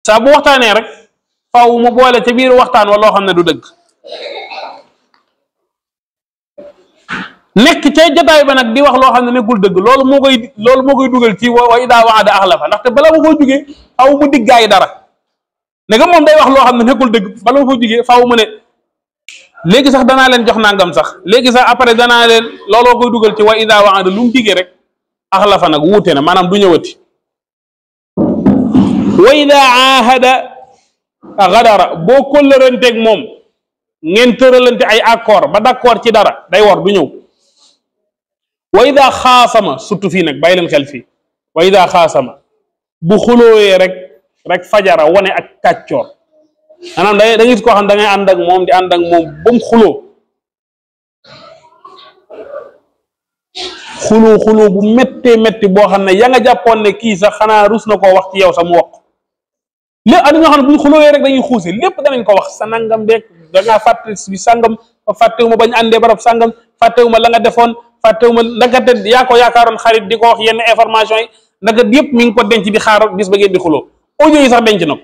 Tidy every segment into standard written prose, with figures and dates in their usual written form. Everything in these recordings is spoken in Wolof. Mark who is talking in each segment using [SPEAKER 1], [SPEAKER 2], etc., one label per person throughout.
[SPEAKER 1] saa bu waxtaanee rek faaw mu boole ca biir waxtaan wa loo xam ne du dëgg nekk ca jotaay ba nag di wax loo xam ne nekkul dëgg loolu moo koy dugal ci wa idaa wa'ada axlafa ndaxte bala ma koo jugee faaw mu diggaay dara ne nga moom day wax loo xam ne nekkul dëgg bala ma koo jugee faaw mu ne léegi sax danaa leen jox nangam sax léegi sax après danaa leen looloo koy dugal ci wa idaa wa'ada lu mu diggee rek axlafa nag wuute na maanaam du ñëwati wa idaa aahada gadara boo kóllëranteeg moom ngeen tëralante ay accord ba d'accord ci dara day war du ñëw wa ida xaasama surtout fii nag bàyyi leen xel fii wa ida xaasama bu xulóoyee rek fajara wane ak kàccoor maanaam da gis koo xam da ngay ànd ak moom di ànd ak moom ba mu xuloo bu méttee métti boo xam ne ya nga jàppoon ne kii sax xanaa rus na koo wax ci yow sax mu wax lépp am na ñoo xam ne bu ñu xulóoyee rek dañuy xuuse lépp danañ ko wax sa nangam beeg da ngaa fàtte bi sàngam fàttewuma bañ àndee barab sàngam fàttewuma la nga defoon fàttewuma ndagate yaa ko yaakaaroon xarit di ko wax yenn information yi ndagat yëpp mi ngi ko denc di xaar bis ba ngeen di xuloo audio yi sax denc na ko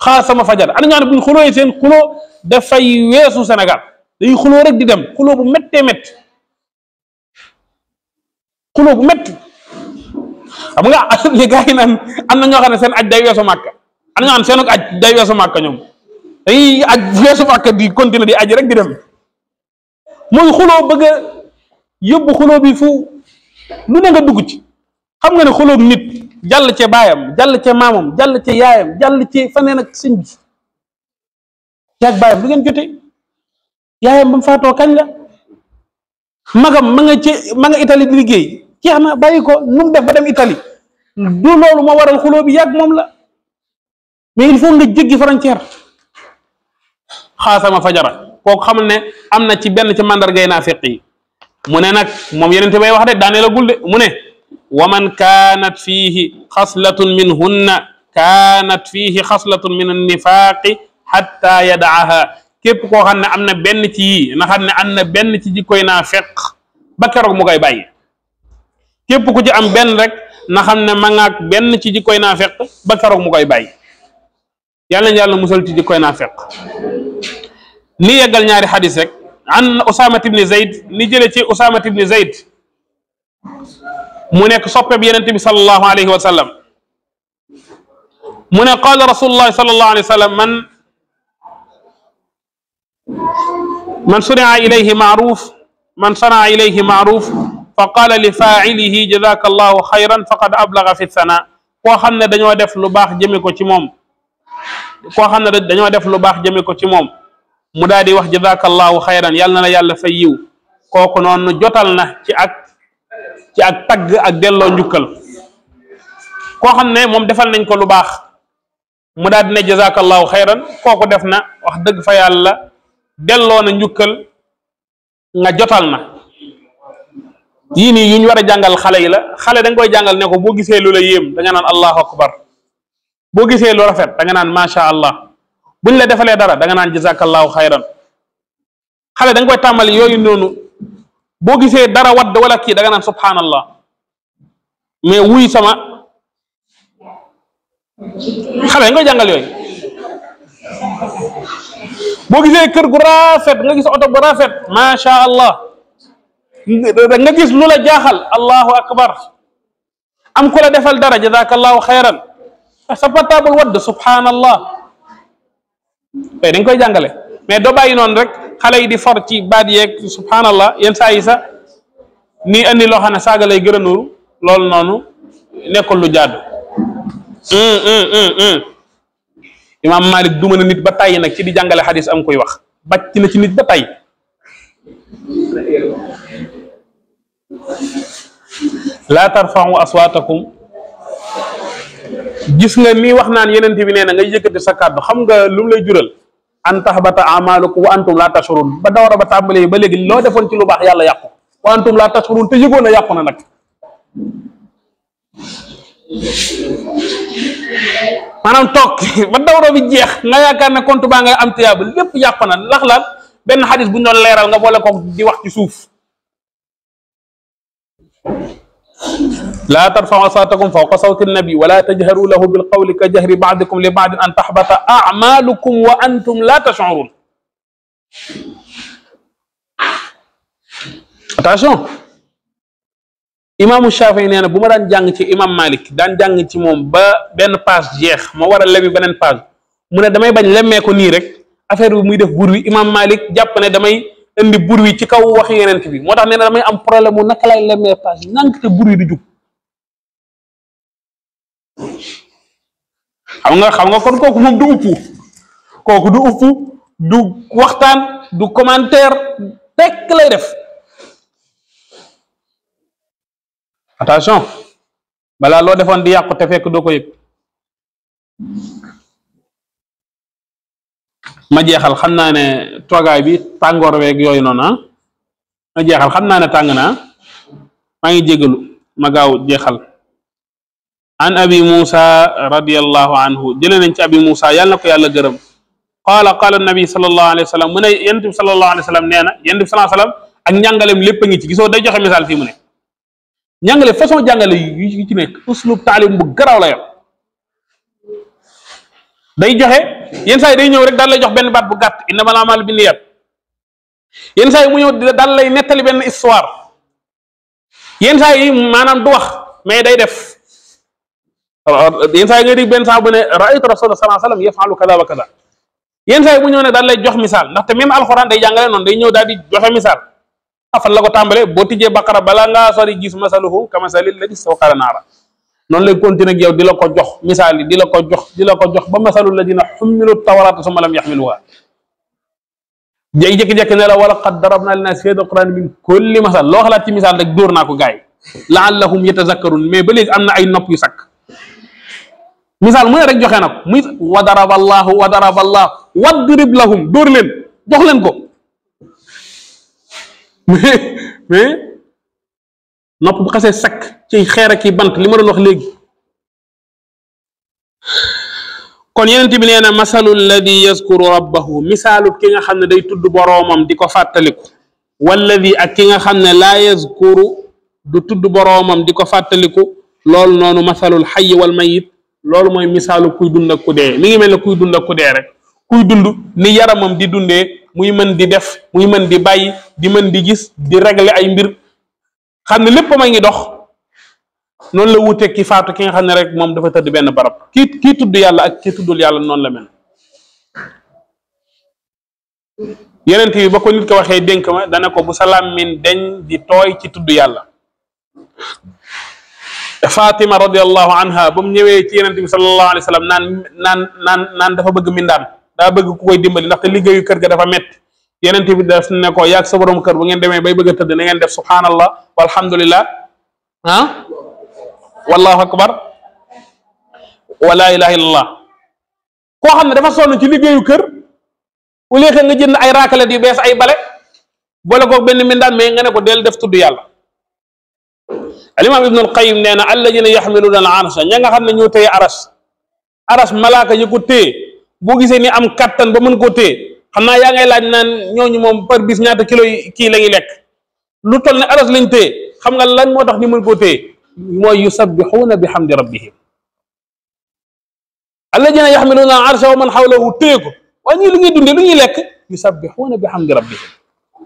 [SPEAKER 1] xaar sama fajar am na ñoo xam ne bu ñu xulóoyee seen xuloo dafay weesu Sénégal dañuy xuloo rek di dem xuloo bu méttee métti xuloo bu métti xam nga li gars yi naan am na ñoo xam ne seen aj day weesu màkka am na ñoo xam ne seen aj day weesu màkka ñoom dañuy aj weesu màkka di continuer di aj rek di dem mooy xuloo bëgg a yóbbu xuloo bi fu lu ne nga dugg ci xam nga ne xuloo nit jàll ca baayam jàll ca maamam jàll ca yaayam jàll ci faneen ak sëñ bi yaag baayam du ngeen jote yaayam ba mu faatoo kañ la magam ma nga Italie di liggéey jeex na bàyyi ko nu mu def ba dem Italie du loolu moo waral xuloo bi yàgg moom la mais il faut nga jéggi frontière xaasama fajara kooku xamul ne am na ci benn ci mandargay naafiq yi mu ne nag moom yeneen bay wax de daane la gul de mu ne wa man kaanat fiihi xaslatun min annifaaqi xatta yadaaha képp koo xam ne am na benn ci yii na xam ne am na benn ci jikkoy naafiq ba keroog mu koy bàyyi képp ku ci am benn rek na xam ne ma ngaak benn ci jikkoy naafiq ba keroog mu koy bàyyi yàlla musal ci jikkoy naafiq ni yeggal ñaari xadis rek an Usaama ibni Zayd ni jële ci Usaama ibni Zayd mu nekk soppe bi Yonent bi sallallahu alayhi wa sallam mu ne qaala rasulullahi sallallahu alayhi wa sallam man suni'a ilayhi ma'ruf man sana'a ilayhi ma'ruf fa qaala li faa'ilihi jazaka allahu xayran faqad ablaga fi sana koo xam ne dañoo def lu baax jëme ko ci moom mu daal di wax jazakallahu xayran yàlla na la yàlla fay yiw kooku noonu jotal na ci ak tagg ak delloo njukkal koo xam ne moom defal nañ ko lu baax mu daal di ne jazakallahu xayran kooku def na wax dëgg fa yàlla delloo na njukkal nga jotal na yii nii yu ñu war a jàngal xale yi la xale da nga koy jàngal ne ko boo gisee lu la yéem da nga naan allahu akbar boo gisee lu rafet da nga naan macha allah buñ la defalee dara da nga naan jazakallahu xayran xale da nga koy tàmbali yooyu noonu boo gisee dara wadd wala kii da nga naan subhanallah mais wuy sama xale da nga koy jàngal yooyu boo gisee kër gu rafet nga gis oto bu rafet macha allah nga gis lu la jaaxal allahu akbar am ku la defal dara jazakallahu xayran sa portable wadd subhanallah tey dañ koy jàngale mais doo bàyyi noonu rek xale yi di for ci baat yeeg subhanallah yenn saa yi sax nii andi loo xam ne saaga lay gën a nuru loolu noonu nekkul lu jaadu Imam Malik duma na nit ba tàyyi nag ci di jàngale xadis am koy wax bàcc na ci nit ba tàyyi laa tarfa'u aswaatakum gis nga nii wax naan yeneen bi nee na nga yëkkati sa kàddu xam nga lu mu lay jural an tahbata amalukum wa antum la tashurun ba dawara ba tàmbalee ba léegi loo defoon ci lu baax yàlla yàqu wa antum la tashurun te yëgoon na yàqu na nag maanaam toog ba dawara bi jeex nga yaakaar ne compte baa ngay am tiyaaba lépp yàqu na lax laal benn xadis bu ñu doon leeral nga boole ko di wax ci suuf laa tarfau aswatakum fawqa sawti nabi wala tajharu lahu bilqawli ka jahri ba'dikum li ba'din an tahbata a'malukum wa antum la tash'urun. attention, imaamu Shafii nee na bu ma daan jàng ci imam Malik daan jàng ci moom ba benn page jeex ma war a lebi beneen page mu ne damay bañ lemmee ko nii rek affaire bi muy def bur wi imam Malik jàpp ne damay indi bur wi ci kaw waxi yeneen bi moo tax nee na damay am problème mu naka lay lemmee page nank te bur wi du jug. xam nga kon kooku moom du uppu kooku du uppu du waxtaan du commentaire tekk lay def. attention balaa loo defoon di yàqu te fekk doo ko yëg. ma jeexal xam naa ne toogaay bi tàngoor weeg yooyu noonu ma jeexal xam naa ne tàng naa maa ngi jégalu ma gaaw jeexal. an abi Musa radiyallahu anhu jëlee nañ ci abi Musa yàlla na ko yàlla gërëm qaala nabi sallallahu alayhi wa sallam mu ne yonent bi sallallahu alayhi wa sallam nee na yonent bi sallallahu alayhi wa sallam ak njàngaleem lépp a ngi ci gisoo day joxe misaal fii mu ne njàngale façon jàngale yu ci nekk uslub taalim bu garaaw la yor day joxe yenn saa yi day ñëw rek daal lay jox benn baat bu gàtt innamal a'maalu binniyat yenn saa yi mu ñëw daal lay nettali benn histoire yenn saa yi maanaam du wax mais day def yenn saa yi nga dégg benn saa bu ne ra'aytu rasulullah sallallahu alayhi wasallam yaf'alu kaza wa kaza yenn saa yi mu ñëw ne daal lay jox misaal ndaxte même alxuraan day jàngale noonu day ñëw daal di joxe misaal fan la ko tàmbalee boo tijjee baqara balaa ngaa sori gis masaluhu kamasalil ladhi istawqada naara noonu lay continuer ak yow di la ko jox misaal yi di la ko jox ba masalul ladina hummilu tawrata summa lam yaxmiluha jékki-jékki ne la wala qad darabna linnaasi fi alquran min kulli masal loo xalaat ci misaal rek dóor naa ko gaay laallahum yatazakkarun mais ba léegi am na ay nopp yu sakk misaal mu ne rek joxe na ko muy wa daraba allahu wadrib lahum dóor leen jox leen ko mais nopp bu xasee sakk ci xeer ak bant li ma doon wax léegi kon yeneen bi nee na masalu alladi yazkuru rabbahu misaalu ki nga xam ne day tudd boroomam di ko fàttaliku walladi ak ki nga xam ne laa yazkuru du tudd boroomam di ko fàttaliku loolu noonu masalul xayyi wal mayit loolu mooy misaalu kuy dund ak ku dee mi ngi mel ne kuy dund ak ku dee rek kuy dund ni yaramam di dundee muy mën di def muy mën di bàyyi di mën di gis di régler ay mbir xam ne lépp ma ngi dox noonu la wuuteeg ki faatu ki nga xam ne rek moom dafa tëdd benn barab kii tudd yàlla ak kii tuddul yàlla noonu la mel. yeneen yi ba ko nit ko waxee dénk ma dana ko bu sa làmmiñ deñ di tooy ci tudd yàlla. Fatima radiyallahu anha ba mu ñëwee ci yeneen bi sallallahu alayhi wa sallam naan dafa bëgg mindaan daa bëgg ku koy dimbali ndaxte liggéeyu kër ga dafa métti yeneen bi def ne ko yaag sa borom kër bu ngeen demee bay bëgg a tëdd na ngeen def subhanallah walhamdulillah wallahu akbar wa la ilaha illallah. koo xam ne dafa sonn ci liggéeyu kër bu léexee nga jënd ay raakale di bees ay bale boole ko benn mindaan mais nga ne ko del def tudd yàlla. Al-Imam Ibn al-Qayyim nee na alladina yaxmiluuna al-arsha ña nga xam ne ñoo téye aras malaaka yi ko téye boo gisee ni am kattan ba mën koo téye xam naa yaa ngay laaj naan ñooñu moom par bis ñaata kilo yi kii la ñuy lekk lu toll ne aras lañ téye xam nga lan moo tax ñu mën koo téye mooy yusabbixuuna bi hamdi rabbihim. alladina yaxmiluuna al-arsha wa man xawlahu téye ko waaye ñii lu ñuy dundee lu ñuy lekk yusabbixuuna bi hamdi rabbihim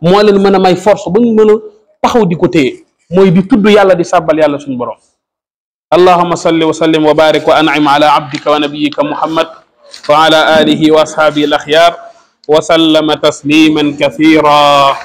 [SPEAKER 1] moo leen mën a may force ba ñu mën a taxaw di ko téye mooy di tudd yàlla di sàbbal yàlla suñu borom. allahumma salli wa sallim wa barik wa an'im ala abdika wa nabiyyika muhammad wa ala alihi wa ashabihi al akhyar wa sallama tasliman kathira.